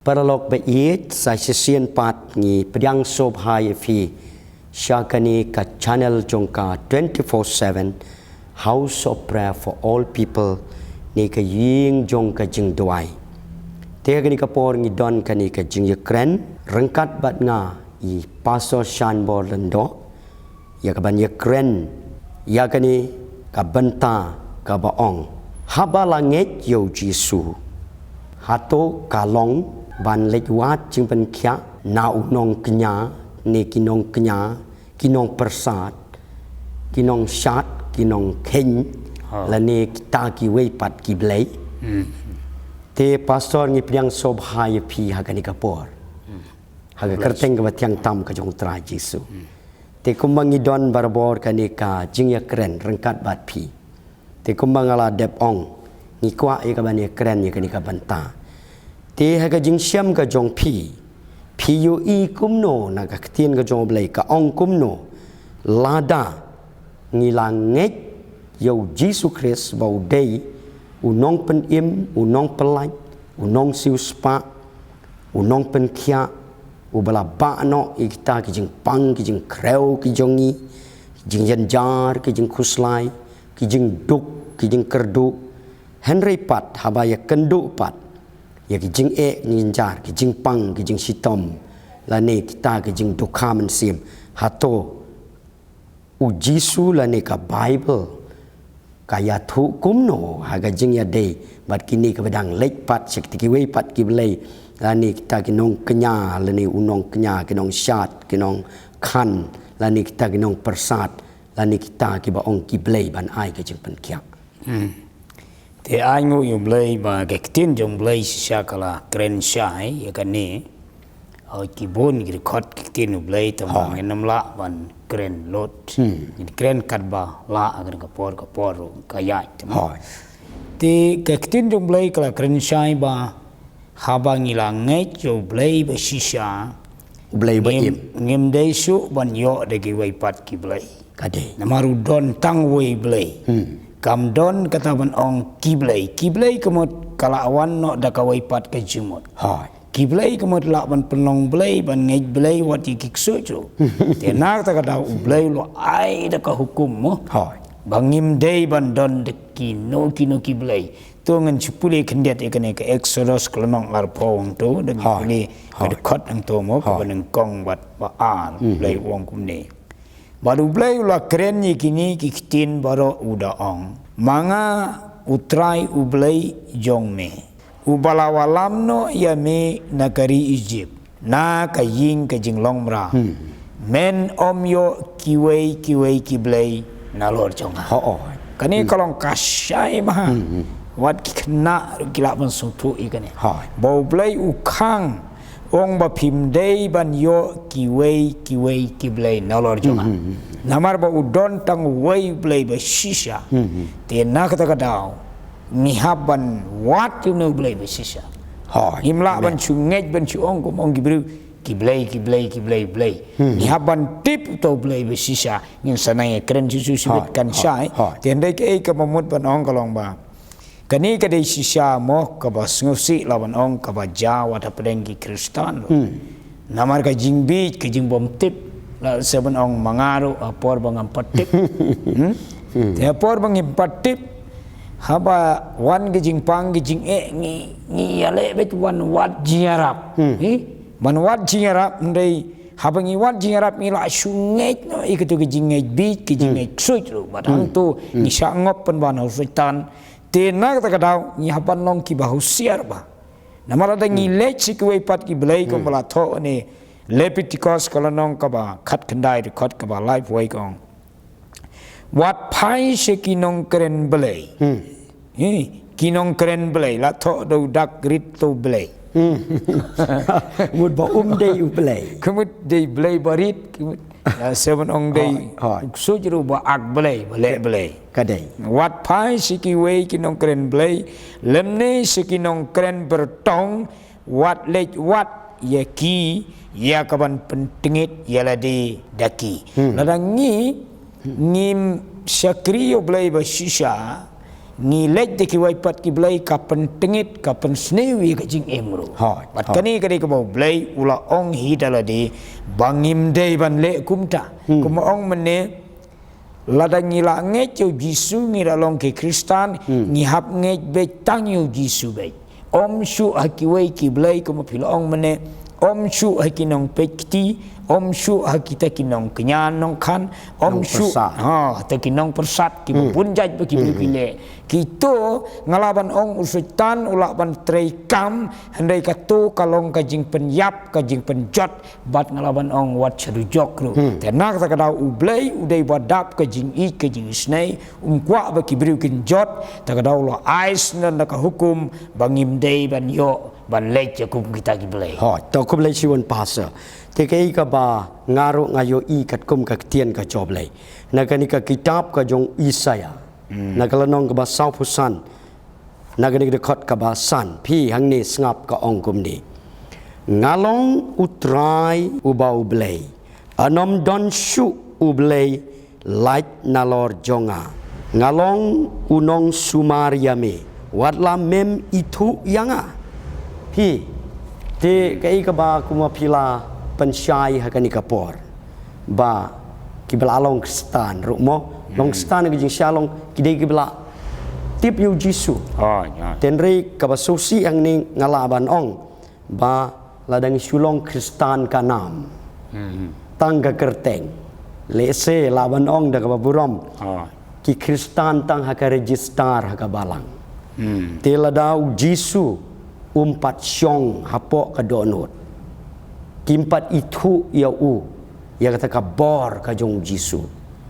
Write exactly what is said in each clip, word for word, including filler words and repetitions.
Paralok ba ïeit, sa shisien pat ngi pdiang sngewbha ïa phi sha kane ka channel jong ka twenty-four seven House of Prayer for All People, ne ka ïing jong ka jingduwai. Te ha kane ka por ngi don kane ka jingïakren ryngkat bad nga, i Pastor Shanbor Lyngdoh, ïa kaban ïakren ïa kane ka bynta kaba ong: Haba la ngeit ïa u Jisu, hato ka long ban leit wad jingpynkhiah na u nongkñia, ne ki nongkñia, ki nongpyrsad, ki nongshad, ki nongkheiñ, lane kita kiwei pat ki blei? Te Pastor, ngi pdiang sngewbha ïa phi ha kane ka por, ha ka kyrteng kaba thiang tam ka jong u Trai Jisu. Te kumba ngi don barabor kane ka jingïakren ryngkat bad phi, te kumba nga la dep ong, ngi kwah ïa kaban ïakren ïa kane ka bynta. Te ha ka jingshem ka jong phi, phi ïohi kumno na ka ktien ka jong u Blei, ka ong kumno lada ngi la ngeit ïa u Jisu Khrist ba u dei u nongpynim, u nongpyllait, u nongsiewspah, u nongpynkhiah, uba la bah noh ïa kita ki jingpang, ki jingkhrew ki jong ngi, ki jingjynjar, ki jingkhuslai, ki jingduk, ki jingkyrduh. Hynrei pat haba ïakynduh pat ïa ki jingeh, jingjar, ki jingpang, ki jingshitom, lane kita ki jingdukha mynsiem, hato u Jisu lane ka Baibl ka ïathuh kumno ha ka jingïadei bad kine kiba dang leit pat sha kita kiwei pat ki blei, lane kita ki nongkñia, lane u nongkñia, ki nongshad, ki nongkhan, lane kita ki nongpyrsad, lane kita kiba ong ki blei ban ai ka jingpynkhiah? Te ai nguh ïa u Blei ba ka ktien jong u Blei shisha ka la kren shai ïa kane. Hooid, ki bun ki dkhot ki ktien u Blei, tangba ngin ym lah ban kren lut. Ngin kren katba lah ha kane ka por ka por ruh ka ïaid, te mo. Te ka ktien jong u Blei ka la kren shai ba haba ngi la ngeit ïa u Blei ba shisha, u Blei ba im, ngim dei shuh ban ïoh da kiwei pat ki blei. Ka dei. Namar u don tang uwei Blei. Kam don kata ban ong ki blei. Ki blei ka mut ka la wan noh da kawei pat ka jingmut. Hooid. Ki blei ka mut lah ban pynlong blei, ban ngeit blei wat ïa ki ksuid ruh. Te na kata ka daw u Blei u la ai da ka hukum, mo. Hooid. Ba ngim dei ban don da kino kino ki blei. To ngin shu pule khyndiat ïa kane ka Exodus ka lynnong arphew hangto, da ngi pule ka dkhot hangto, mo, kaba nyngkong bad ba ar, u Blei u ong kumne. Bad u Blei u la kren ïa kine ki ktien baroh u da ong: Ma nga u Trai u Blei jong me, uba la wallam noh ïa me na ka ri Ijipt, na ka ïing ka jinglong mraw. Men ym ïoh kiwei kiwei ki blei nalor jong nga. Hooid. Kane ka long ka shai bha. Wat ki khynnah ruh ki lah ban sngewthuh ïa kane. Hooid. Ba u Blei u khang, ong ba phim dei ban ïoh kiwei kiwei ki blei nalor jong nga. Namar ba u don tang uwei Blei ba shisha. Te na kata ka daw ngi hap ban wad ïa une u Blei ba shisha. Hooid. Ngim lah ban shu ngeit ban shu ong kum ong ki briew, ki blei, ki blei, ki blei, blei. Ngi hap ban tip uta u Blei ba shisha. Ngin sa nang ïakren shuh shuh shibit kan shai. Te hynrei kaei kaba mut ban ong ka long ba kane ka dei shisha, mo, kaba sngewsih lah ban ong kaba jia wat hapdeng ki Khristan ruh. Namar ka jingbieit, ka jingbymtip, lah se ban ong ma nga ruh ha por ba ngam pat tip. Te ha por ba ngim pat tip, haba wan ka jingpang ka jingeh, ngi, ngi ïaleh beit wan wad jingïarap. Ban wad jingïarap, hynrei haba ngi wad jingïarap ngi lah shu ngeit noh ïa kito ki jingngeit bieit, ki jingngeit ksuid ruh. Bad hangto ngi shah ngop pynban ha u Soitan. Te na kata ka daw ngi hap ban long kiba husiar bha. Namar lada ngi leit sha kiwei pat ki blei kumba la thoh ne Lebitikos ka lynnong kaba khatkhyndai dkhot kaba laiphew wei ka ong: Wat phai sha ki nongkren blei. Ki nongkren blei, la thoh da u dak rit to blei. Mut ba um dei u blei. Ka mut dei blei ba rit, ka mut. Lah se ban ong dei u ksuid ruh ba ak blei, ba leh blei. Ka dei. Wat phai sha kiwei ki nongkren blei, lymne sha ki nongkren byrtong, wat leit wad ïa ki ïa kaban pyntngit ïa lade da ki. Lada ngi ngim shakri ïa u Blei ba shisha, ngi leit da kiwei pat ki blei ka pyntngit, ka pynsniew ïa ka jingim ruh. Hooid, bad hooid. Kane ka dei kaba U Blei u la ong hi da lade ba ngim dei ban leh kumta. Hmm. Kumba ong mynne, lada ngi la ngeit ïa U Jisu ngi la long ki Khristan, hmm, ngi hap ngeit beit tang ïa U Jisu beit. Ym shuh ha kiwei ki blei kumba phi la ong mynne, ym shuh ha ki nongpeit kti, ym shuh ha kita ki nongkñia nongkhan, ym shuh, nongpyrsad, ha, kita ki nongpyrsad kiba, hmm, bun jait ba ki briew ki, hmm, leh. Kito nga lah ban ong u Soitan u lah ban trei kam, hynrei kato ka long ka jingpynïap, ka jingpynjot, bad nga lah ban ong wat sha dujok ruh. Hmm. Te na kata ka daw U Blei u dei ba dap ka jingïeit, ka jingisynei, um kwah ba ki briew kin jot, te ka daw u la ai sngewbha da ka hukum ba ngim dei ban ïoh ban leit ïa kum kita ki blei. Hooid, to khublei shibun Pastor. Te kaei kaba nga ruh nga ïohi katkum ka ktien ka jong U Blei na kane ka kitab ka jong u Isaïah, hmm, na ka lynnong kaba sawphew san, na kane ka dkhot kaba san, phi hangne sngap ka ong kumne: Nga long U Trai uba U Blei, yn ym don shuh U Blei lait nalor jong nga. Nga long u nongsumar ïa me, wat la mem ithuh ïa nga. Phi, te kaei kaba kumba phi la pynshai ha kane ka por, ba kiba la long Khristan ruh mo, long, hmm, Khristan ka jingshisha long ki dei kiba la tip ïa U Jisu. Oh, ïa. Hynrei kaba sngewsih hangne nga lah ban ong ba lada ngi shu long Khristan ka nam, hmm, tang ka kyrteng, lehse lah ban ong da kaba burom, oh, ki Khristan tang ha ka register ha ka balang. Hmm. Te lada U Jisu um pat shong hapoh ka dohnud, kim pat ithuh ïa u, ïa kata ka bor ka jong U Jisu,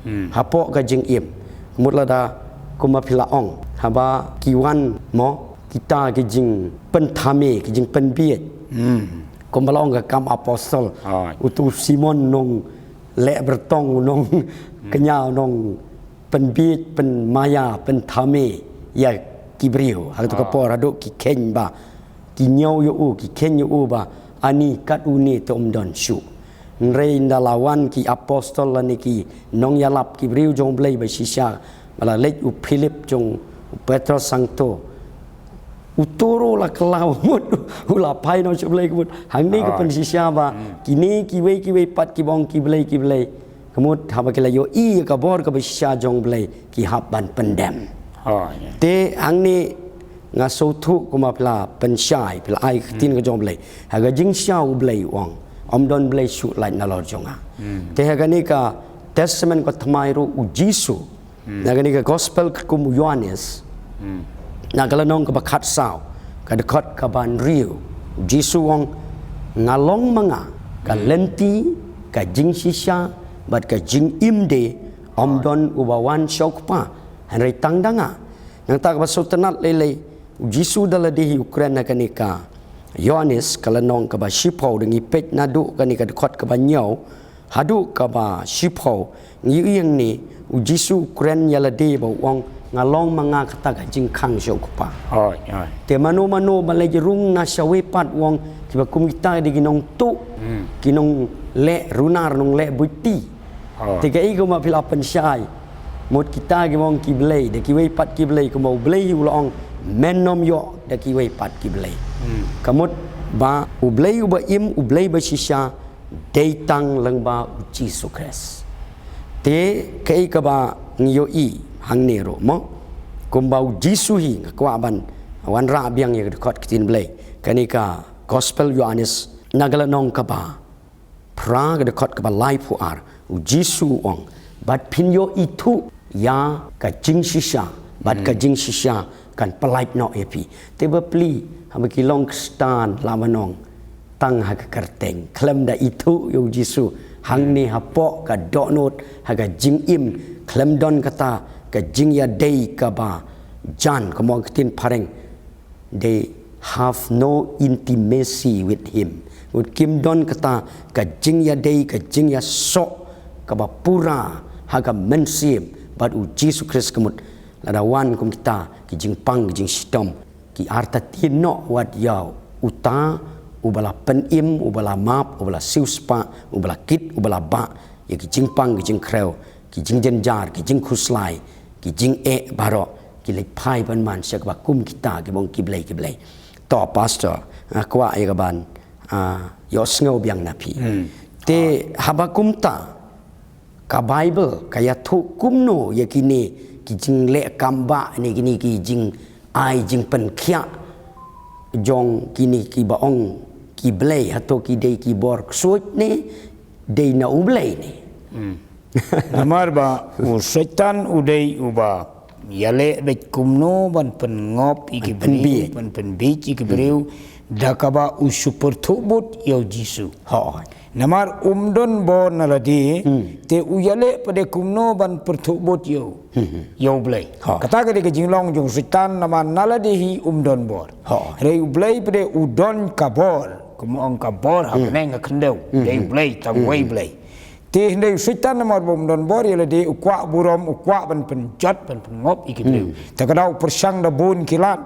hmm, hapoh ka jingim. Mut lada kumba phi la ong, haba ki wan mo kita ki jingpynthame, ki jingpynbiej. Hmm. Kumba la ong ka Kam Apostol, ah, utu u Simon nongleh byrtong, nongkñia, hmm, nongpynbiej, pynmaïa, pynthame ïa ki briew. Ha katu ka, ah, por haduh ki kheiñ ba ki ñiew ïa u, ki kheiñ ïa u ba ani kat une te um don shuh. Hynrei ynda la wan ki apostol lane ki nongïalap, ki briew jong U Blei ba shisha, ba la leit u Philip jong u Petros hangto, uto ruh la kylla mut, u la phai noh sha U Blei, ka mut. Hangne ka, ah, pynshisha ba, hmm, kine kiwei kiwei pat kiba ong ki blei ki blei, ka mut, haba ki la ïohi ïa ka bor kaba shisha jong U Blei, ki hap ban pyndem. Oh, ïa. Te hangne nga sngewthuh kumba phi la pynshai, phi la ai ka ktien, hmm, ka jong U Blei. Ha ka jingshisha U Blei u ong, ym don blei shuh lait nalor jong nga. Hmm. Te ha kane ka Testament ka thymmai ruh U Jisu, hmm, na kane ka Gospel katkum u Ïoannis, hmm, na ka lynnong kaba khatsaw, ka dkhot kaba hynriew, U Jisu u ong, nga long ma nga ka, hmm, lynti, ka jingshisha bad ka jingim de, ym don uba wan sha U Kpa, hynrei tang da nga. Nangta kaba sngewtynnat lei lei, U Jisu da lade hi u kren ha kane ka Ïoannis ka lynnong kaba shiphew, da ngi peit naduh kane ka dkhot kaba hynñiew haduh kaba shiphew, ngi ïohi hangne U Jisu u kren ïa lade ba u ong, nga long ma nga kata ka jingkhang sha U Kpa. Hooid, hooid. Te mano mano ba leit rung na shawei pat, u ong, kiba kum kita ki dei ki nongtuh, hmm, ki nongleh runar, nongleh buit kti. Oh. Te kaei kumba phi la pynshai, mut kita ki ong ki blei, da kiwei pat ki blei, kumba U Blei hi u la ong, men ym ïoh da kiwei pat ki blei. Hmm. Ka mut ba U Blei uba im, U Blei ba shisha, dei tang lyngba U Jisu Khrist. Te kaei kaba ngi ïohi hangne ruh mo, kumba U Jisu hi, nga kwah ban wanrah biang ïa ka dkhot ktien Blei, kane ka Gospel Ïoannis na ka lynnong kaba phra, ka dkhot kaba laiphew ar, U Jisu u ong, bad phin ïoh ithuh ïa ka jingshisha, bad ka, hmm, jingshisha kan pyllait noh ïa phi. Te bapli, haba ki long Khristan, lah ban ong, tang ha ka kyrteng, khlem da ithuh ïa U Jisu hangne hapoh ka dohnud, ha ka jingim, khlem don kata ka jingïadei kaba jan, kumba ong ka ktien phareng, they have no intimacy with him. Mut kim don kata ka jingïadei, ka jingïasoh kaba pura ha ka mynsiem bad U Jisu Khrist, ka mut lada wan kum kita ki jingpang ki jingshitom, ki artatien noh wat ïa uta uba la pynim, uba la map, uba la siewspah, uba la kit, uba la bah ïa ki jingpang ki jingkhrew, ki jingjynjar, ki jingkhuslai, ki jingeh baroh. Ki leit phai ban man sha kaba kum kita kiba ong ki blei ki blei. To pastor, ah, kwah ïa ka ban, ah, ïohsngew biang na phi. Te haba kumta, ka Bible ka ïathuh kumno ïa kine ki jingleh kam ba ne kine ki jingai jingpynkhiah jong kine kiba ong ki blei, hato ki dei ki bor ksuid ne dei na U Blei ne? Namar ba u Soitan u dei uba ïaleh beit kumno ban pynngop ïa ki briew, ban pynbieit ïa ki briew da kaba u shu pyrthuh bud ïa u Jisu. Namar um don bor na lade, te u ïaleh pat de kumno ban pyrthuh bud ïa u, ïa U Blei. Kata ka dei ka jinglong jong u Soitan, namar na lade hi um don bor. Hynrei U Blei pat de u don ka bor, kum ong ka bor ha bneng ha khyndew, dei U Blei, tang uwei Blei. Te hynrei u Soitan namar ba um don bor ïa lade, u kwah burom, u kwah ban pynjot, ban pynngop ïa ki briew. Te ka daw u pyrshang da bun ki lad.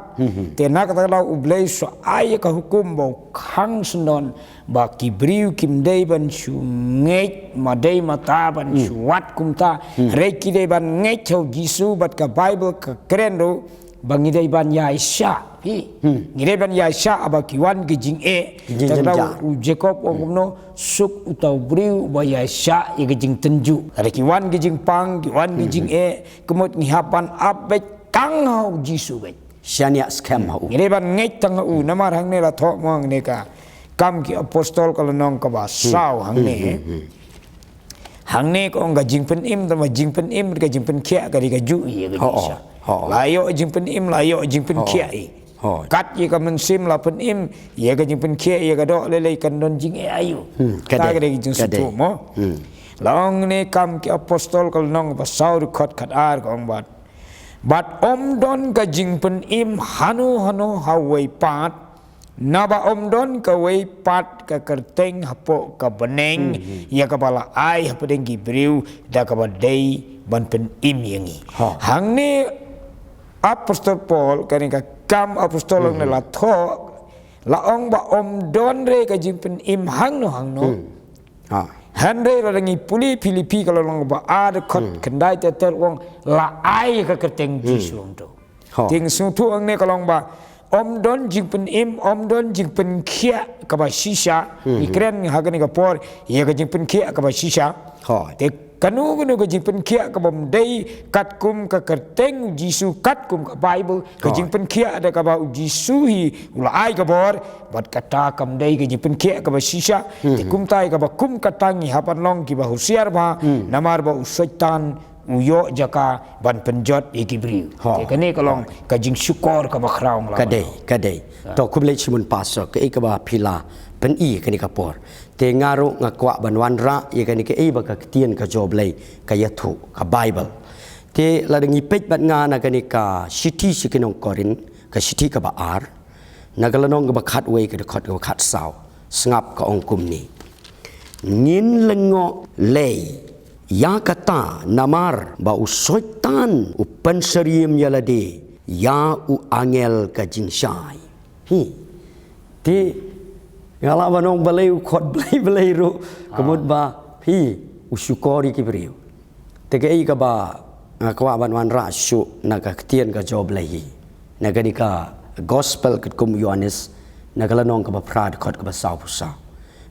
Te na kata ka daw U Blei u sa ai ïa ka hukum ba u khang syndon ba ki briew kim dei ban shu ngeit ma dei mata, ban shu wad kumta. Hynrei ki dei ban ngeit ha u Jisu, bad ka Bible ka kren ruh ba ngi dei ban ïaishah. Phi. Ngi dei ban ïaishah haba ki wan ki jingeh. Te ka daw u Jakob u ong kumno, suk uta u briew uba ïaishah ïa ka jingtynjuh. Lada ki wan ki jingpang, ki wan ki jingeh, ka mut ngi hap ban ap beit tang ha u Jisu beit. Shaniah skhem ha u. Ngi dei ban ngeit tang ha u, namar hangne la thoh mo hangne ka Kam ki Apostol ka lynnong kaba saw hangne. Hangne ka ong ka jingpynim, tang ba jingpynim ka jingpynkhiah ka dei kajuh ïa ka jingshisha. La ïoh jingpynim, la ïoh jingpynkhiah hi. Kat ïa ka mynsiem la pynim, ïa ka jingpynkhiah ïa ka doh lei lei kan don jingeh aïu. Kata ka dei ka jingsngewthuh mo. La ong ne Kam ki Apostol ka lynnong kaba saw dkhot khatar ka ong bad, bad ym don ka jingpynim hano hano ha uwei pat, naba ym don kawei pat ka kyrteng hapoh ka bneng ïa kaba la ai hapdeng ki briew da kaba dei ban pynim ïa ngi. Hangne Apostol Paul, kane ka Kam Apostol hangne la thoh, la ong ba ym don re ka jingpynim hangno hangno. Hynrei lada ngi pule Philippi ka lynnong ba ar dkhot khyndai ter ter u ong la ai ka kyrteng Jisu hangto. Te ngi sngewthuh hangne ka long ba ym don jingpynim, ym don jingpynkhiah kaba shisha. Ngi kren ha kane ka por ïa ka jingpynkhiah kaba shisha. Te kano kano ka jingpynkhiah kaba ym dei katkum ka kyrteng u Jisu, katkum ka Bible, ka jingpynkhiah da kaba u Jisu hi u la ai ka bor, bad kata kam dei ka jingpynkhiah kaba shisha. Te kumta ïa kaba kum kata ngi hap ban long kiba husiar bha, namar ba u Soitan u ïoh jaka ban pynjot ïa ki briew. Te kane ka long ka jingshukor kaba khraw nga la ban ong. Ka dei, ka dei. To khublei shibun pastor, kaei kaba phi la pyni kane ka por. Te nga ruh nga kwah ban wanrah ïa kane kaei ba ka ktien ka jong U Blei ka ïathuh, ka Bible. Te lada ngi peit bad nga na kane ka shithi sha ki nong Korinth, ka shithi kaba ar, na ka lynnong kaba khatwei, ka dkhot kaba khatsaw, sngap ka ong kumne: Ngin lyngngoh lei ïa kata namar ba u Soitan u pynsyriem ïa lade ïa u angel ka jingshai. Hi. Te nga lah ban ong balei u khot blei blei ruh, ka mut ba hi u shukor ïa ki briew. Te kaei kaba nga kwah ban wanrah shuh na ka ktien ka jong U Blei hi, na kane ka Gospel katkum u Ïoannis, na ka lynnong kaba phra, dkhot kaba sawphew saw.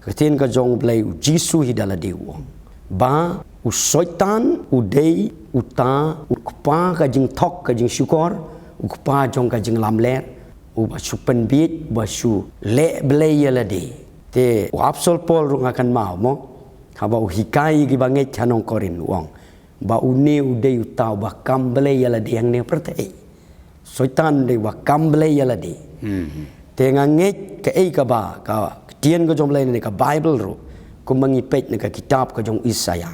Ka ktien ka jong U Blei, u Jisu hi da lade u ong ba u Soitan u dei uta u kpa ka jingthok ka jingshukor, u kpa jong ka jinglamler, uba shu pynbieit, uba shu leh blei ïa lade. Te u Apostol Paul ruh nga kynmaw mo, haba u hikai ïa kiba ngeit ha nong Korinth u ong ba une u dei uta uba kam blei ïa lade hangne ha pyrthei. Soitan u dei uba kam blei ïa lade. Te nga ngeit kaei kaba ka ktien ka jong U Blei ne ka Bible ruh, kumba ngi peit na ka kitab ka jong u Isaïah,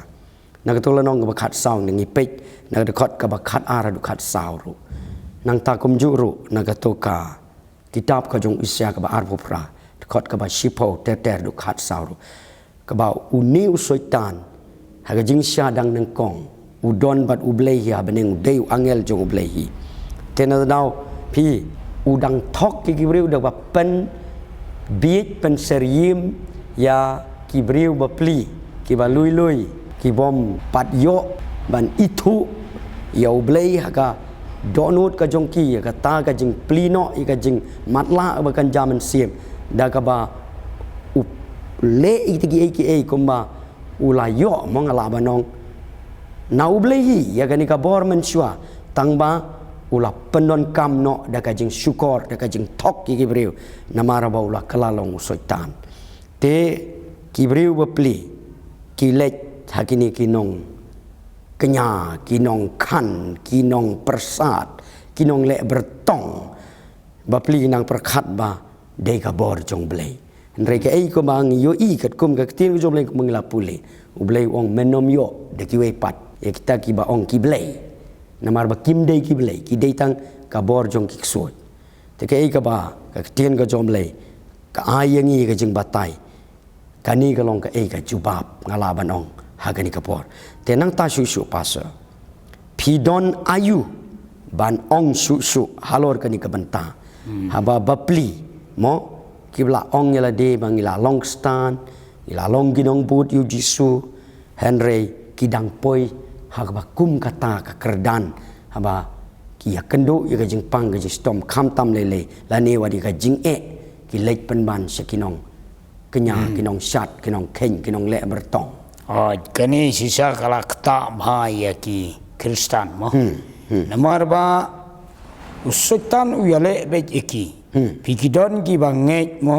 na kato ka lynnong kaba khatsaw, ngi peit na ka dkhot kaba khatar haduh khatsaw ruh. Nangta kumjuh ruh na kato ka kitab ka jong u Isaïah kaba arphew phra, dkhot kaba shiphew ter ter haduh khatsaw ruh, kaba une u Soitan ha ka jingshisha dang nyngkong u don bad U Blei hi ha bneng, u dei u angel jong U Blei hi. Te na ka daw phi, u dang thok ïa ki briew da kaba pynbieit, pynsyriem ïa ki briew bapli, kiba lui lui, kibym pat ïoh ban ithuh ïa U Blei ha ka dohnud ka jong ki ïa kata ka jingplie noh ïa ka jingmatlah ba kan jia mynsiem, da kaba u leh ïa kita kiei kiei kumba u la ïoh, mo, nga lah ban ong, na U Blei hi ïa kane ka bor mynshuwa, tang ba u la pyndonkam noh da ka jingshukor, da ka jingthok ïa ki briew, namar ba u la kylla long u Soitan. Te ki briew bapli ki leit ha kine ki nongkñia, ki nongkhan, ki nongpyrsad, ki nongleh byrtong. Bapli ki nang pyrkhat ba dei ka bor jong U Blei. Hynrei kaei kaba ngi ïohi katkum ka ktien ka jong U Blei kumba ngi la pule, U Blei u ong, men ym ïoh da kiwei pat ïa kita kiba ong ki blei, namar ba kim dei ki blei, ki dei tang ka bor jong ki ksuid. Te kaei kaba ka ktien ka jong U Blei ka ai ïa ngi ka jingbatai, kane ka long kaei ka jubab, nga lah ban ong, ha kane ka por. Te nangta shuh shuh, Pastor, phi don aïu ban ong shuh shuh halor kane ka bynta? Haba bapli, mo, ki la ong ïa lade ba ngi la long khristan, ngi la long ki nongbud ïa U Jisu, hynrei ki dang poi ha kaba kum kata ka kyrdan, haba ki ïakynduh ïa ka jingpang ka jingshitom khamtam lei lei, lane wat ïa ka jingeh, ki leit pynban sha ki nongkñia, ki nongshad, ki nongkheiñ, ki nongleh byrtong. Oh, kane shisha ka la ktah bha ïa ki khristan, mo. Namar ba u Soitan u ïaleh beit ïa ki. Phi, ki don kiba ngeit, mo,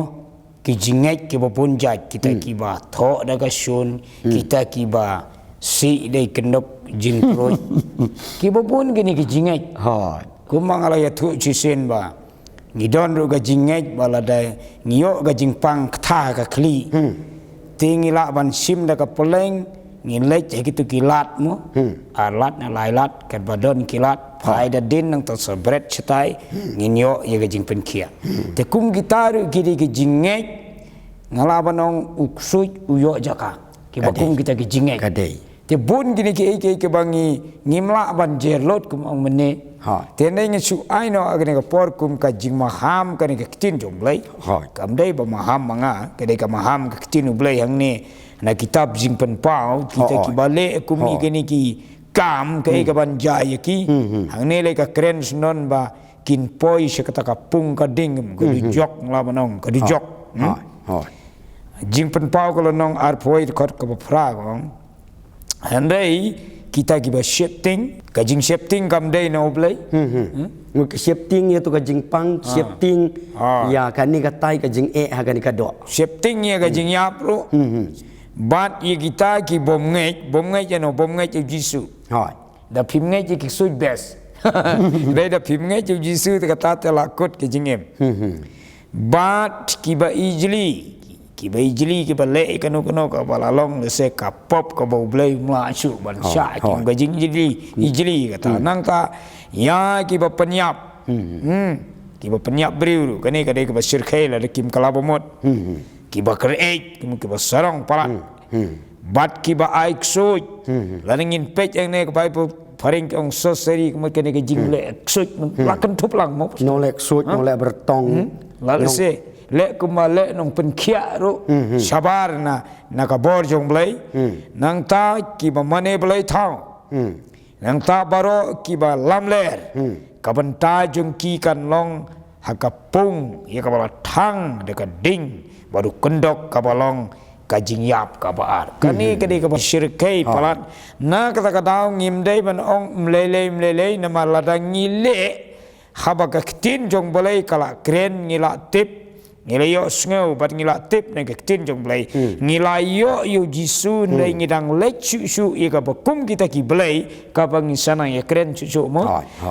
ki jingngeit kiba bun jait, kita kiba thoh da ka shun, kita kiba sih da i kyndok jingkruid. Kiba bun kine ki jingngeit. Hooid. Kumba nga la ïathuh shisien ba ngi don ruh ka jingngeit ba lada ngi ïoh ka jingpang kata ka khlieh, te ngi lah ban shim da ka pylleng, ngin leit ha kito ki lad, mo. Ar lad ne lai lad, katba don ki lad, phai da dien, nangta sa bret shatai, ngin ïoh ïa ka jingpynkhiah. Te kum kita ruh ki dei ki jingngeit, nga lah ban ong u ksuid u ïoh jaka kiba kum kita ki jingngeit. Ka dei. Te bun kine kiei kiei kiba ngi, ngim lah ban jer lut kum ong mynne. Te hynrei ngi shu ai noh ha kane ka por kum ka jingmaham kane ka ktien jong U Blei. Kam dei ba maham ma nga, ka dei ka maham ka ktien U Blei hangne na kitab Jingpynpaw, kita kiba leh kum ïa kine ki kam, kaei kaban jia ïa ki. Hangne lei ka kren shnong ba kin poi sha kata ka pung ka ding, ka dujok, nga lah ban ong, ka dujok. Jingpynpaw ka lynnong arphew wei, dkhot kaba phra ka ong. Hynrei kita kiba sheptieng, ka jingsheptieng kam dei na U Blei. Ngut ka sheptieng ïa tu ka jingpang, sheptieng ïa kane katai ka jingeh ha kane ka doh. Sheptieng ïa ka jingïap ruh. Bad ïa kita ki bym ngeit, bym ngeit ïa no, bym ngeit ïa U Jisu. Hooid. Da phim ngeit ïa ki ksuid best. Dei da phim ngeit ïa U Jisu te kata te la kut ka jingim. Bad kiba ijli, kiba ijli, kiba leh ïa kano kano kaba la long lehse ka pop kaba U Blei um lah shuh ban shah, ki ong ka jingijli, ijli kata. Nangta ïa kiba pynïap. Kiba pynïap briew ruh, kane ka dei kaba shyrkhei lada kim kylla ba mut. Kiba kyreit, kiba, kiba sarong palat. Bad kiba ai ksuid. Lada ngin peit hangne ka Baibl phareng ki ong sorcery, ka mut kane ka jingleh ksuid, la kynthup lang, mo. Nongleh ksuid, nongleh byrtong. Lehse leh kumba leh nongpynkhiah ruh shabar na, na ka bor jong U Blei. Nangta kiba mane blei thaw. Nangta baroh kiba lamler, ka bynta jong ki kan long ha ka pung ïa kaba la thang da ka ding bad u kyndok kaba long ka jingïap kaba ar. Kane ka dei kaba shyrkhei palat. Na kata ka daw ngim dei ban ong mlei lei mlei lei, namar lada ngi leh haba ka ktien jong U Blei ka la kren, ngi la tip, ngi la ïohsngew bad ngi la tip na ka ktien jong U Blei. Ngi la ïoh ïa U Jisu, hynrei ngi dang leit shuh shuh ïa kaba kum kita ki blei, kaba ngin sa nang ïakren shuh shuh, mo.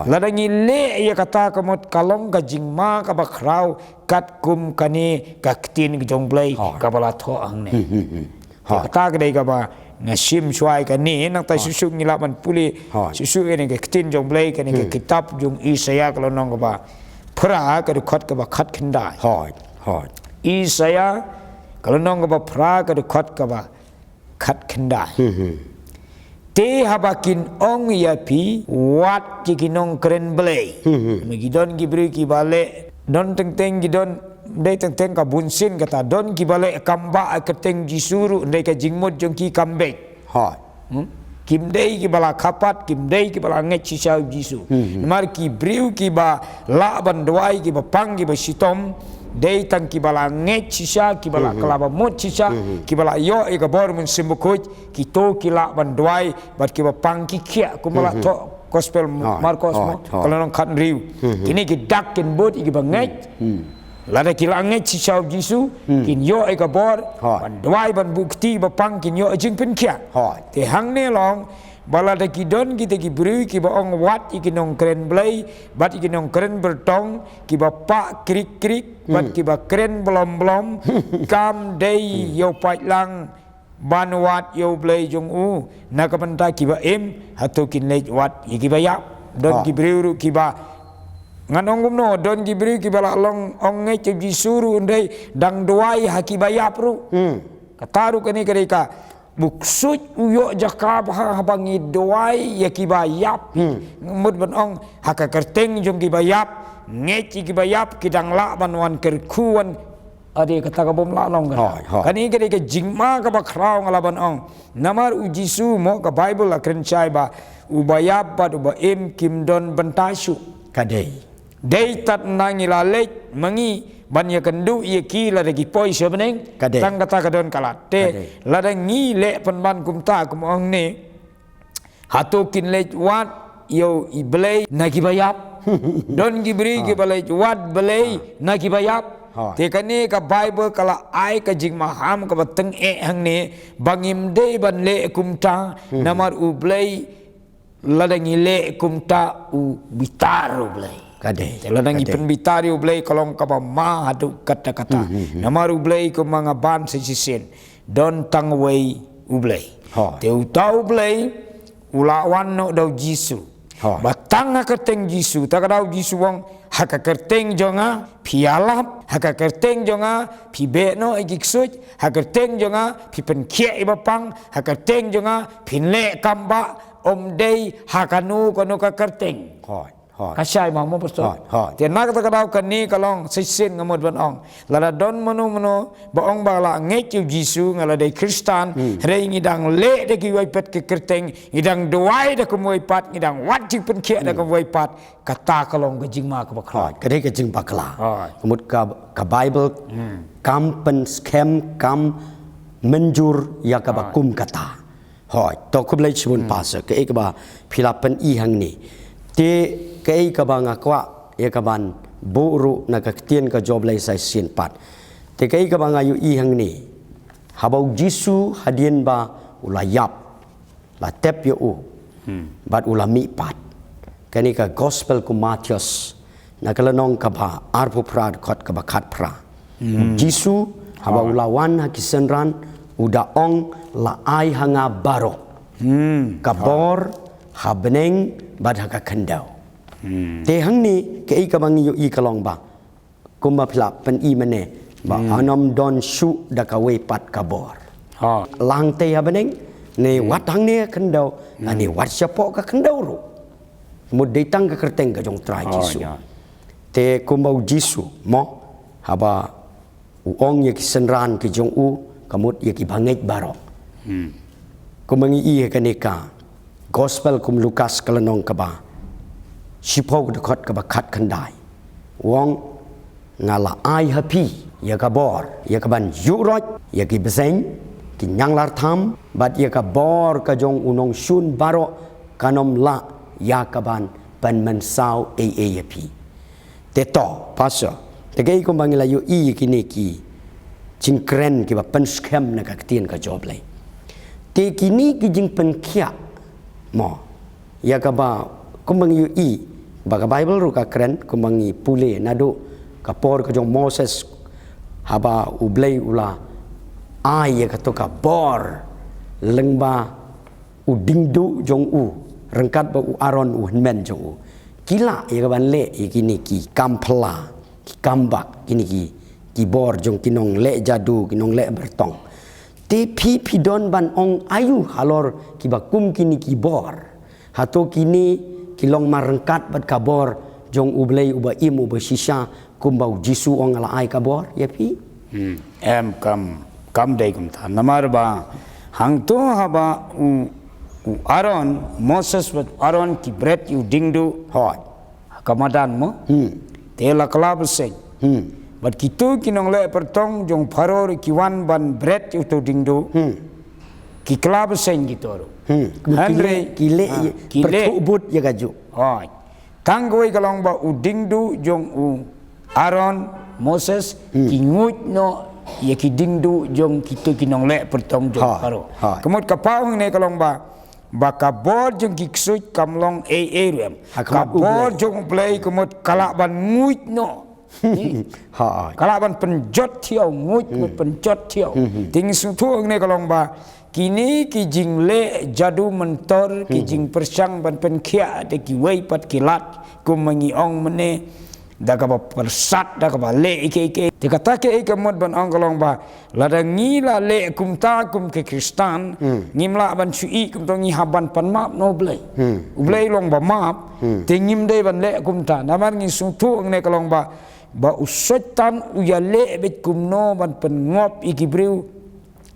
Lada ngi leh ïa kata, ka mut ka long ka jingma kaba khraw katkum kane ka ktien jong U Blei kaba la thoh hangne. Kata ka dei kaba nga shim shuwa ïa kane, nangta shuh shuh ngi lah ban pule shuh shuh ïa kane ka ktien jong U Blei, kane ka kitab jong Isaïah ka lynnong kaba phra ka dkhot kaba khatkhyndai. Isaïah ka lynnong kaba phra ka dkhot kaba khatkhyndai. Te haba kin ong ïa phi, wat ïa ki nongkren blei. Namar ki don ki briew kiba leh, don teng teng ki don, dei teng teng ka bunsien kata, don kiba leh kam bah ha ka kyrteng Jisu ruh, hynrei ka jingmut jong ki kam beit. Hooid. Kim dei kiba la khapat, kim dei kiba la ngeit shisha ïa u Jisu. Namar ki briew kiba lah ban duwai, kiba pang, kiba shitom, dei tang kiba la ngeit shisha, kiba la kylla ba mut shisha, kiba la ïoh ïa ka bor Mynsiem Bakhuid, kito ki lah ban duwai, bad kiba pang ki khiah, kumba la thoh gospel Markos mo, ka lynnong khathynriew. Kine ki dak kin bud ïa kiba ngeit. Lada ki la ngeit shisha ïa u Jisu, kin ïoh ïa ka bor, ban duwai, ban buh kti, ba pang kin ïoh jingpynkhiah. Te hangne long, ba lada ki don kita ki briew kiba ong wat ïa ki nongkren blei, bad ïa ki nongkren byrtong, kiba pah krik krik, bad kiba kren blom blom, kam dei ïa u paidlang ban wad ïa u Blei jong u, na ka bynta kiba im, hato kin leit wad ïa kiba ïap. Don ki briew ruh kiba, ngan ong kumno, don ki briew kiba la long ong ngeit ïa u Jisu ruh hynrei dang duwai ha kiba ïap ruh. Kata ruh kane ka dei ka, u ksuid u ïoh jaka bha haba ngi duwai ïa kiba ïap. Mut ban ong ha ka kyrteng jong kiba ïap, ngeit ïa kiba ïap, ki dang lah ban wan kyrkhu wan Ade kata ka bym lah long ka. Hooid, hooid. Kane ka dei ka jingma kaba khraw nga lah ban ong. Namar u Jisu mo ka Baibl la kren shai ba uba ïap bad uba im kim don bynta shuh. Ka dei. Dei tad na ngi la leit ma ngi ban ïakynduh ïa ki lada ki poi sha bneng. Ka dei. Tang kata ka don ka lad. Te lada ngi leh pynban kumta kum ong ne. Hato kin leit wad ïa u Blei na kiba ïap. Don ki briew kiba leit wad Blei na kiba ïap. Te kane ka Baibl ka la ai ka jingmaham kaba tyngeh hangne ba ngim dei ban leh kumta namar u Blei lada ngi leh kumta u bitar u Blei. Ka dei. Te lada ngi pynbitar ïa u Blei ka long kaba ma haduh katta katta. Namar u Blei kumba nga ban sa shisien. Don tang uwei u Blei. Te uta u Blei u la wan noh da u Jisu. Ba tang ha ka kyrteng Jisu, ta ka daw u Jisu u ong ha ka kyrteng jong nga phi ïalap, ha ka kyrteng jong nga phi beh noh ïa ki ksuid, ha ka kyrteng jong nga phi pynkhiah ïa ba pang, ha ka kyrteng jong nga phin leh kam bah, ym dei ha kano kano ka kyrteng. Ka shai ma mo pastor. Te na kata ka daw kane ka long shisien nga mut ban ong. Lada don mano mano ba ong ba la ngeit ïa u Jisu nga la dei Khristan, hynrei ngi dang leh da kiwei pat ki kyrteng, ngi dang duwai da kumwei pat, ngi dang wad jingpynkhiah da kumwei pat, kata ka long ka jingma kaba khraw. Ka dei ka jingbakla. Ka mut ka, ka Baibl kam pynskhem, kam mynjur ïa kaba kum kata. Hooid, to khublei shibun pastor, kaei kaba phi la pyni hangne. Te kaei kaba nga kwah ïa kaban buh ruh na ka ktien ka jong u Blei sa shisien pat. Te kaei kaba nga ïohi hangne. Haba u Jisu hadien ba u la ïap, la tep ïa u bad u la mih pat. Kane ka gospel kum Mathaios na ka lynnong kaba arphew phra dkhot kaba khatphra. Jisu haba u la wan ha ki synran u da ong la ai ha nga baroh ka bor ha bneng bad ha ka khyndew. Te hangne kaei kaba ngi ïohi ka long ba kumba phi la pyni mynne ba yn ym don shuh da kawei pat ka bor. Lang tei ha bneng ne wat hangne ha khyndew ne wat shapoh ka khyndew ruh. Mut dei tang ka kyrteng ka jong u Trai Jisu. Te kumba u Jisu mo haba u ong ïa ki synran ki jong u ka mut ïa ki bangeit baroh. Kumba ngi i ha kane ka gospel kum Lukas ka lynnong kaba shiphew ka dkhot kaba khatkhyndai. U ong nga la ai ha phi ïa ka bor ïa kaban ïuh roit ïa ki bseiñ ki ñianglartham bad ïa ka bor ka jong u nongshun baroh kan ym lah ïa kaban pynmynsaw ei ei ïa phi. Te to pastor, te kaei kumba ngi la ïohi ïa kine ki jingkren kiba pynskhem na ka ktien ka jong u Blei. Te kine ki jingpynkhiah mo ïa kaba kumba ngi ïohi ba ka Baibl ruh ka kren kumba ngi pule naduh ka por ka jong u Moses haba u Blei u la ai ïa kato ka bor lyngba u diengduh jong u ryngkat bad u Aaron u hynmen jong u. Ki lah ïa kaban leh ïa kine ki kam phylla ki kam bak kine ki, ki bor jong ki nongleh jadu ki nongleh byrtong. Te phi phi don ban ong aïu halor kiba kum kine ki bor. Hato kine ki long mar ryngkat bad ka bor jong u Blei uba im uba shisha kumba u Jisu u ong nga la ai ka bor ïa phi. Em kam, kam dei kumta namar ba hangto haba u U Aaron, Moses bad Aaron ki bret ïa u diengduh. Hooid. Ka madan mo. Hmm. Te la kylla bseiñ. Hmm. Bad kito ki nongleh pyrthong jong u Pharaoh ruh ki wan ban bret ïa uto u diengduh. Hmm. Ki kylla bseiñ kito ruh. Hmm. Hynrei ki leh, ki leh, ah, ki leh pyrthuh bud ïa kajuh. Hooid. Tang kawei ka long ba u diengduh jong u Aaron, Moses, hmm, ki nguid noh ïa ki diengduh jong kito ki nongleh pyrthong jong u Pharaoh. Hooid. Ka mut ka paw hangne ka long ba, ba ka bor jong ki ksuid kam long ei ei ruh em. Ha, ka bor jong U Blei ka mut ka lah ban nguid noh. Hooid. Ka lah ban pynjot thiaw, nguid ka mut pynjot thiaw. Hmm. Te ngi sngewthuh hangne ka long ba kine ki jingleh jadu myntor, ki jingpyrshang ban pynkhiah da kiwei pat ki lad, kum ma ngi ong mynne, da kaba pyrsad, da kaba leh ïa kiei kiei. Te kata kaei ka mut ban ong ka long ba lada ngi la leh kumta kum ki Khristan, hmm, ngim lah ban shu ïohi kumto, ngi hap ban pan map na U Blei. Hmm. U Blei long ba map, hmm, te ngim dei ban leh kumta. Namar ngi sngewthuh hangne ka long ba, ba u Soitan u ïaleh beit kumno ban pynngop ïa ki briew,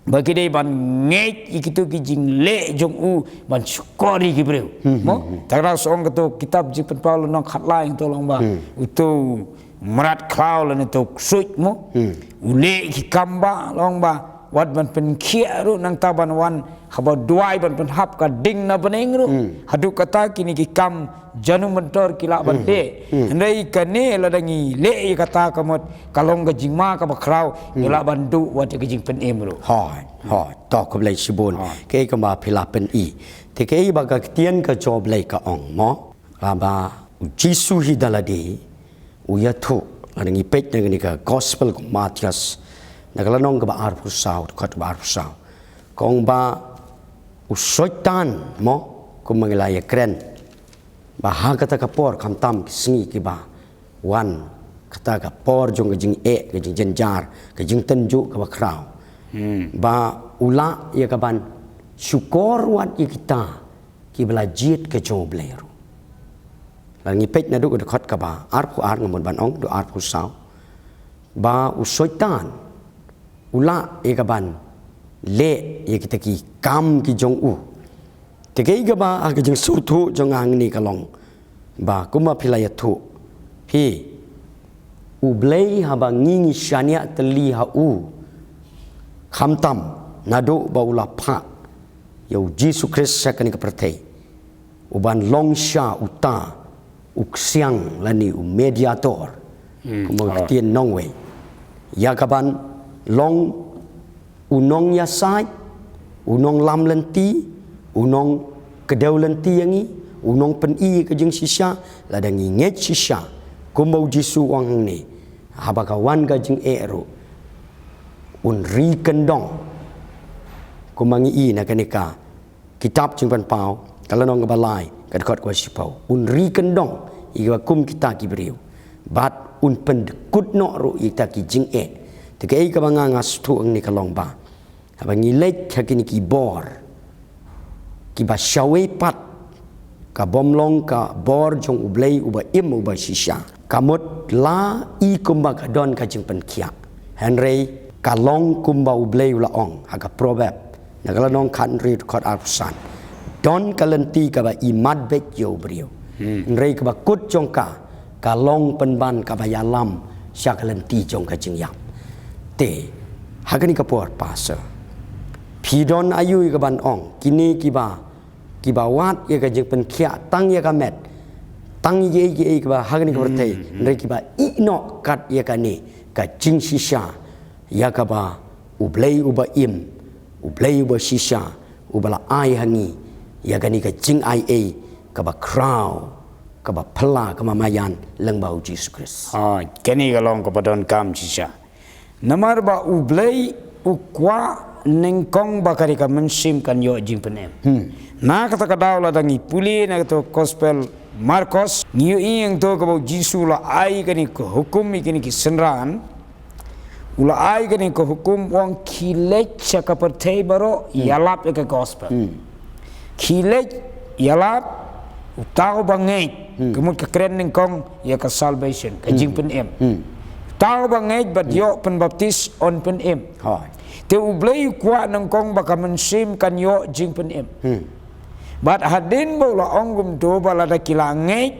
ba ki dei ban ngeit ïa kito ki jingleh jong u ban shukor ïa ki briew. Hmm, mo? Hmm, hmm. Te ka daw shu ong kato kitab Jingpynpaw lynnong khatlai hangto long ba, hmm, uto u mrad khlaw lane uto u ksuid mo. Hmm. U leh ki kam ba long ba wat ban pynkhiah ruh nangta ban wan haba duwai ban pynhap ka ding na bneng ruh. Hmm. Haduh kata kine ki kam janu myntor ki lah ban, hmm, dei. Hmm. Hynrei kane lada ngi leh ïa kata ka mut ka long ka jingma kaba khraw, hmm, ngi lah ban duh wat ïa ka jingpynim ruh. Hooid, hooid. To khublei shibun. Hooid. Kaei kaba phi la pyni. Te kaei ba ka ktien ka jong U Blei ka ong mo? Kaba u Jisu hi da lade u ïathuh, lada ngi peit na kane ka Gospel ka Mathaios, na ka lynnong kaba arphew saw, dkhot kaba arphew saw. Ka ong ba u Soitan mo, kum ma ngi la ïakren, ba ha kata ka por khamtam ki sngi kiba wan, kata ka por jong ka jingeh, ka jingjynjar, ka jingtynjuh kaba khraw. Hmm. Ba u lah ïa ka ban shukor wat ïa kita kiba la jied ka jong U Blei ruh. Lada ngi peit naduh ka dkhot kaba arphew ar, nga mut ban ong, dkhot arphew saw, ba u Soitan u lah ïa ka ban leh ïa kita ki kam ki jong u. Te kaei kaba ha ka jingsngewthuh jong nga hangne ka long ba kumba phi la ïathuh, phi, U Blei haba ngi ngi shaniah tylli ha u, khamtam naduh ba u la phah ïa u Jisu Khrist sha kane ka pyrthei, u ban long sha uta u ksiang lane u mediator, hmm, kumba ka ktien nongwei, ïa ka ban long u nongïasaid, u nonglam lynti, u nongkdew lynti ïa ngi, u nongpyni ka jingshisha. Lada ngi ngeit shisha kumba u Jisu u ong hangne, haba ka wan ka jingeh ruh un ri kyndong, kumba ngi i na kane ka kitab Jingpynpaw ka lynnong kaba lai, ka dkhot kaba shiphew, un ri kyndong ïa kiba kum kita ki briew, bad un pyndkut noh ruh ïa kita ki jingeh. Te kaei kaba nga nga sngewthuh hangne ka long ba haba ngi leit ha kine ki bor kiba shawei pat, ka bym long ka bor jong U Blei uba im uba shisha. Ka mut la i kumba ka don ka jingpynkhiah, hynrei ka long kumba U Blei u la ong ha ka Proverb, na ka lynnong khathynriew dkhot arphew san, don ka lynti kaba imat beit ïa u briew, hmm, hynrei kaba kut jong ka ka long pynban kaba ïalam sha ka lynti jong ka jingïap. Te ha kane ka por, Pastor, phi don aïu ïa ka ban ong kine kiba, kiba wad ïa ka jingpynkhiah tang ïa ka met, tang ïa kiei kiei kiba ha kane ka pyrthei, hmm, hmm, hynrei kiba ïeh noh kat ïa kane ka jingshisha, ïa kaba U Blei uba im, U Blei uba shisha, uba la ai ha ngi ïa kane ka jingaiei kaba khraw, kaba phylla, kaba maïan lyngba u Jisu Khrist. Ah, kane ka long kaba donkam shisha. Namar ba U Blei u kwah nyngkong ba ka dei ka mynsiem kan ïoh jingpynim. Hmm. Na kata ka daw lada ngi pule na kato Gospel Markos, ngi ïohi hangto kaba u Jisu u la ai kane ka hukum ïa kine ki synran. U la ai kane ka hukum, u ong khie leit sha ka pyrthei baroh, hmm, ïalap ïa ka Gospel. Hmm. Khie leit ïalap, uta uba ngeit, hmm, ka mut ka kren nyngkong ïa ka salvation, ka, hmm, jingpynim. Hmm. Uta uba ngeit bad, hmm, ïoh pynbaptis un pynim. Hooid. Te U Blei u kwah nyngkong ba ka mynsiem kan ïoh jingpynim. Hmm. Bad hadien ba u la ong kumto, ba lada ki la ngeit,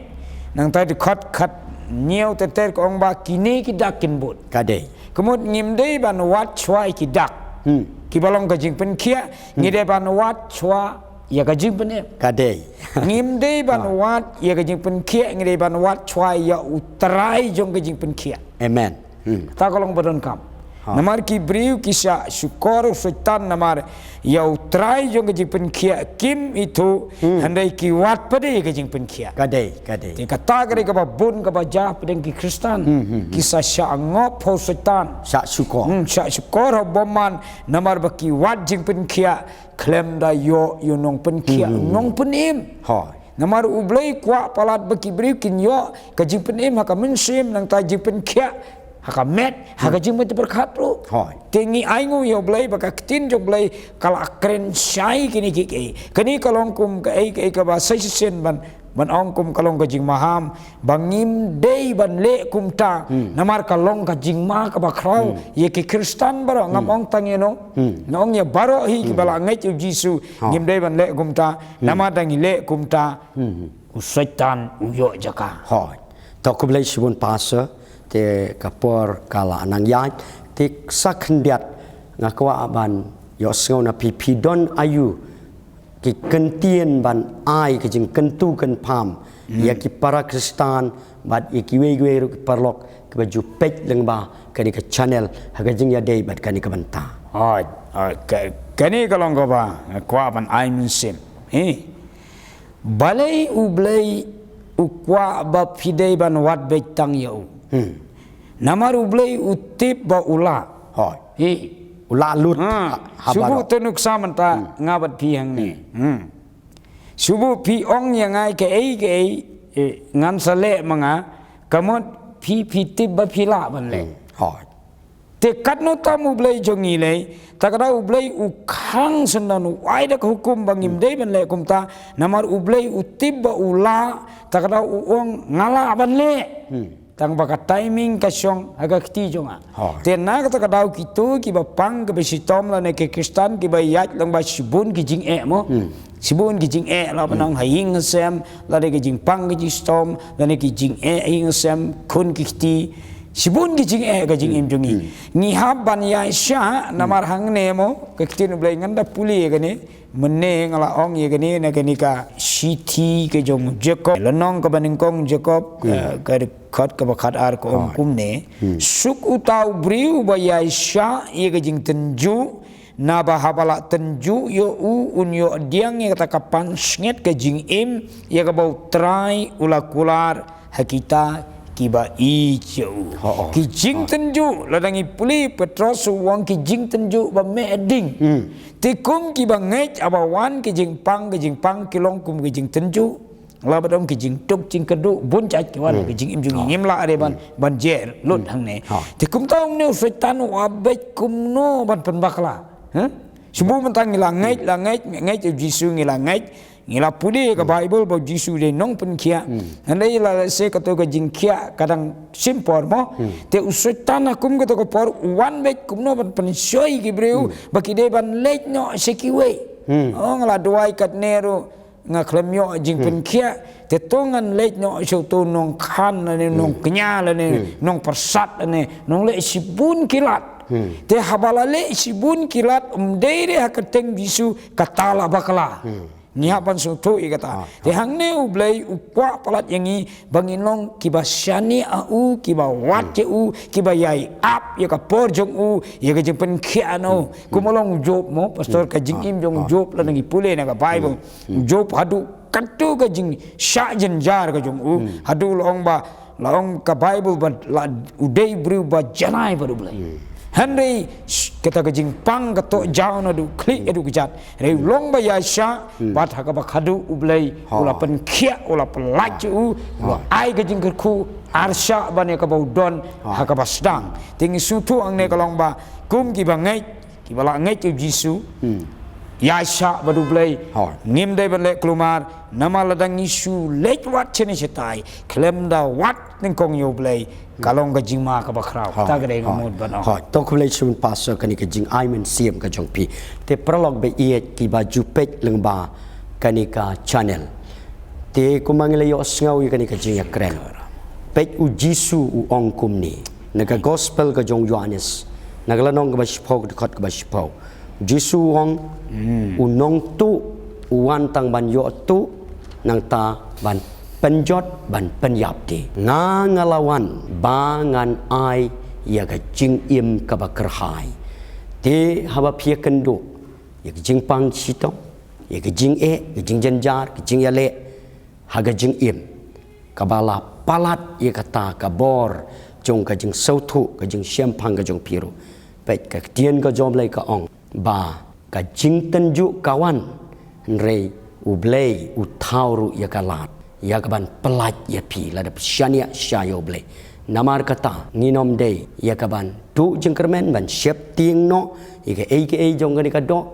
nangta dkhot khathynñiew ter ter ka ong ba kine ki dak kin bud. Ka dei. Ka mut ngim dei ban wad shuwa ïa ki dak. Hmm. Kiba long ka jingpynkhiah, ngi dei ban wad shuwa ïa ka jingpynim. Ka dei. Ngim dei ban wad ïa ka jingpynkhiah, ngi dei ban wad shuwa ïa u trai jong ka jingpynkhiah. Amen. Hmm. Ta ka long ba donkam. Ha. Namar ki briew ki shah shukor u Soitan namar ïa u trai jong ka jingpynkhiah kim ithuh, hynrei ki wad pat de ïa ka jingpynkhiah. Ka dei, ka dei. Te kata ka dei kaba bun kaba jia hapdeng ki Khristan. Hmm, hmm, hmm. Ki sa shah ngop ha u Soitan. Shah shukor. Hmm, shah shukor ha u bymman namar ba ki wad jingpynkhiah khlem da ïoh ïa u nongpynkhiah, hmm, hmm, hmm, nongpynim. Hooid. Namar U Blei u kwah palat ba ki briew kin ïoh ka jingpynim ha ka mynsiem, nangta jingpynkhiah ha ka met, ha ka, hmm, jingmut pyrkhat ruh. Hooid. Te ngi ainguh ïa U Blei ba ka ktien jong U Blei ka la kren shai kine kiei kiei. Kane ka long kum kaei kaei kaba sa shisien ban, ban ong kum ka long ka jingmaham ba ngim dei ban leh kumta. Hmm. Namar ka long ka jingma kaba khraw, hmm, ïa ki Khristan baroh, ngam, hmm, ong tang ïano. Hmm. Nga ong ïa baroh hi kiba, hmm, la ngeit ïa U Jisu. Ha. Ngim dei ban leh kumta. Hmm. Namar da ngi leh kumta, hmm, hmm, u Soitan u ïoh jaka. Hooid. To khublei shibun Pastor, te ka por ka la nang ïaid, te sa khyndiat nga kwah ban ïohsngew na phi, phi don aïu ki kyntien ban ai ka jingkyntu kynpham, hmm, ïa ki para Khristan bad ïa kiwei kiwei ruh ki paralok kiba ju peit lyngba kane ka channel ha ka jingïadei bad kane ka bynta. Hooid, hooid, ka, kane ka long kaba nga kwah ban ai mynsiem. Hi. Balei U Blei u kwah ba phi dei ban wad beit tang ïa u? Hmm. Namar U Blei u tip ba u lah. Hooid. Hi. U lah lut. Ha. Ha, shu buh baroh. Te nuksa mynta, hmm, nga bad phi hangne. Hmm. Hmm. Shu buh phi ong ïa nga kaei kaei, eh, ngan sa leh ma nga, ka mut phi, phi tip ba phi lah ban leh. Hmm. Hooid. Te katno tam U Blei jong ngi lei, ta ka daw U Blei u khang syndon, u ai da ka hukum ba ngim, hmm, dei ban leh kumta, namar U Blei u tip ba u lah, ta ka daw u ong nga lah ban leh. Hmm. Tang ba ka timing ka shong ha ka kti jong nga. Hooid. Te na kata ka daw kito kiba pang kiba shitom lane ki Khristan kiba ïaid lyngba shibun ki jingeh mo. Hmm. Shibun ki jingeh la, hmm, ba nang ha ïing ha sem, lane ki jingpang ki jingshitom, lane ki jingeh ha ïing ha sem, khun ki kti. Shibun ki jingeh ka jingim, hmm, jong ngi. Hmm. Ngi hap ban ïaishah, hmm, namar hangne mo, ka ktien U Blei ngan da pule kane, mynne nga la ong ïa kane na kane ka shithi ka jong u Jakob. Lynnong kaba nyngkong Jakob, hmm, eh, ka dkhot kaba khatar ka ong, hooid, kumne. Hmm. Suk uta u briew ba ïaishah ïa ka jingtynjuh, naba haba la tynjuh ïa u un ïoh pdiang ïa kata ka pansngiat ka jingim ïa kaba U Trai u la kular ha kita kiba ïeit ïa u. Ho, oh. Ki jingtynjuh, lada ngi pule Petros u ong ki jingtynjuh ba meh ding. Hmm. Te kum kiba ngeit haba wan ki jingpang, ki jingpang ki long kum ki jingtynjuh. La ba dang ki jingtuk jingkyrduh bun jait ki wan, hmm, ki jingim jong ngi, oh, ngim lah re ban, hmm, ban jer lut, hmm, hangne. Oh. Te kumta ong ne u Soitan u ap beit kumno ban pynbakla. Ha? Shu buh mynta ngi la ngeit, la ngeit, ngeit ïa u Jisu ngi la ngeit, ngi la pule ka, hmm, Bible ba u Jisu u dei nongpynkhiah. Hmm. Hynrei la lehse kato ka jingkhiah ka dang shim por mo. Hmm. Te u Soitan ha kum kato ka por u wan beit kumno ban pynshoi ki briew, hmm, ba ki dei ban leit noh sha kiwei. Hmm. Oh, nga la duwai katne ruh nga khlem ïoh jingpynkhiah, hmm, te to ngan leit noh sha uto u nongkhan lane, hmm, nongkñia lane, hmm, nongpyrsad lane, nongleh shibun ki lad. Hmm. Te haba la leh shibun ki lad, ym dei re ha ka kyrteng Jisu, kata la bakla. Hmm. Ngi hap ban sngewthuh ïa kata. Ah, te, ah, hangne U Blei u kwah palat ïa ngi ba ngin long kiba shaniah ha u, kiba wad, hmm, ïa u, kiba ïai ap ïa ka por jong u, ïa ka jingpynkhiah na u. Hmm. Kum, hmm, long u Job mo, Pastor, hmm, ka jingim, ah, jong u, ah, Job, lada ngi pule na ka Bible. Hmm. Hmm. Job haduh katto ka jingshah jynjar ka jong u, hmm, haduh la ong ba, la ong ka Bible ba la, u dei u briew ba janai bad U Blei. Hmm. Hynrei, sh-, kata ka jingpang ka toh jaw naduh khlieh, hmm, haduh kjat. Hynrei u long ba ïaishah, hmm, bad ha kaba khadduh U Blei, ha, u la pynkhiah, u la pyllait, ha, u, u la, ha, ai ka jingkyrkhu arshah ban ïa kaba u don, ha, ha kaba sdang. Te ngi sngewthuh hangne ka long ba kum kiba ngeit, kiba la ngeit ïa u Jisu, hmm, ïaishah bad U Blei. Hooid. Ngim dei ban leh kulmar, namar lada ngi shu leit wad shane shatai khlem da wad nyngkong ïa U Blei, hmm, ka long ka jingma kaba khraw. Hooid. Kata ka dei ka, hooid, mut ban ong. Hooid. To khublei shibun Pastor kane ka jingai mynsiem ka jong phi. Te paralok ba ïeit kiba ju peit lyngba kane ka channel. Te kumba ngi la ïohsngew ïa kane ka jingïakren, peit, u Jisu u ong kumne na ka gospel ka jong u Ïoannis, na ka lynnong kaba shiphew, ka dkhot kaba shiphew. U Jisu u ong, "U nongtuh u wan tang ban ïohtuh, nangta ban pynjot, ban pynïap." Te nga, nga la wan ba ngan ai ïa ka jingim kaba kyrhai. Te haba phi ïakynduh ïa ka jingpang shitom, ïa ka jingeh, ka jingjynjar, ka jingïaleh ha ka jingim, kaba la palat ïa kata ka bor jong ka jingsngewthuh, ka jingshemphang ka jong phi ruh, peit, ka ktien ka jong U Blei ka ong ba ka jingtynjuh ka wan, hynrei U Blei u thaw ruh ïa ka lad ïa kaban pyllait ïa phi lada phi shaniah sha ïa U Blei. Namar kata ngin ym dei ïa kaban duh jingkyrmen ban sheptieng noh ïa kaei kaei jong kane ka doh,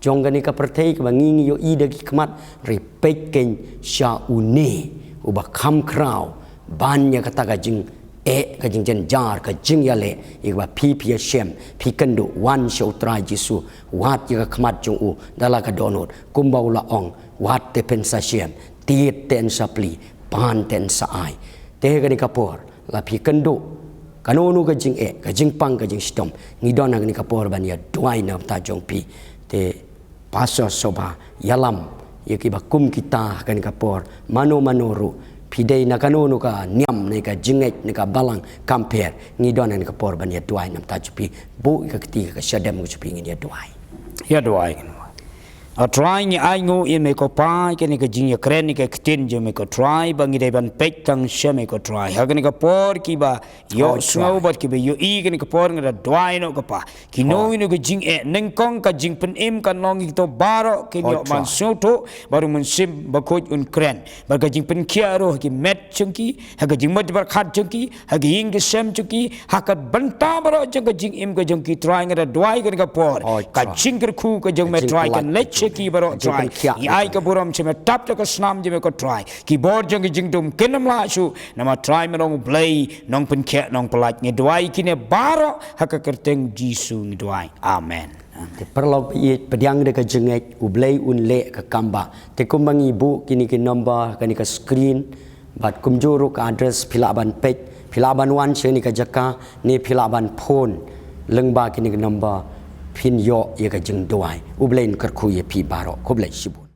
jong kane ka pyrthei kaba ngi, ngi ïohi da ki khmat, hynrei peit kein sha une uba kham khraw ban ïa kata ka jingeh, ka jingjynjar, ka jingïaleh, ïa kaba phi, phi ïashem, phi kynduh, wan sha U Trai Jisu, wad ïa ka khmat jong u da la ka dohnud, kumba u la ong, "Wat te phin sa shem, tied te yn sa plie, pan te yn sa ai." Te ha kane ka por, la phi kynduh kano kano ka jingeh, ka jingpang, ka jingshitom, ngi don ha kane ka por ban ïaduwai na ka bynta jong phi. Te Pastor Shobha, ïalam ïa kiba kum kita ha kane ka por, mano mano ruh, phi dei na kano kano ka niam, na ka jingngeit, na ka balang, kam pher, ngi don ha kane ka por ban ïaduwai na ka bynta jong phi. Buh ïa ka kti ha ka shadem ka jong phi, ngin ïaduwai. Ïaduwai. A Trai, ngi ainguh ïa me ko Pa, ïa kane ka jingïakren, ïa ka ktien jong me ko Trai, ba ngi dei ban peit tang sha me ko Trai ha kane ka por, kiba ïohsngew bad kiba ïohi ha kane ka por, nga da duwai noh ko Pa, kino kino ka jingeh, nyngkong ka jingpynim kan long ïa kito baroh kin ïoh ban sngewthuh ba U Mynsiem Bakhuid un kren, bad ka jingpynkhiah ruh ha ki met jong ki, ha ka jingmut bad ka jong ki, ha ka ïing ka sem jong ki, ha ka bynta baroh jong ka jingim ka jong ki Trai, nga da duwai ha kane ka por, ka jingkyrkhu ka jong me Trai kan leit sha ki baroh Trai. Ngi ai ka burom sha me, tap da ka snam jong me ko Trai. Ki bor jong ka jingdum kin ym lah shuh, namar Trai me long U Blei nongpynkhiah, nongpyllait. Ngi duwai kine baroh ha ka kyrteng Jisu ngi duwai. Amen. Te paralok ba ïeit, pdiang da ka jingngeit, U Blei un leh ka kam ba. Te kumba ngi buh kine ki number ha kane ka screen, bad kumjuh ruh ka address, phi lah ban peit, phi lah ban wan sha kane ka jaka, ne phi lah ban phone lyngba kine ki number, phin ïoh ïa ka jingduwai. U Blei un kyrkhu ïa phi baroh. Khublei shibun.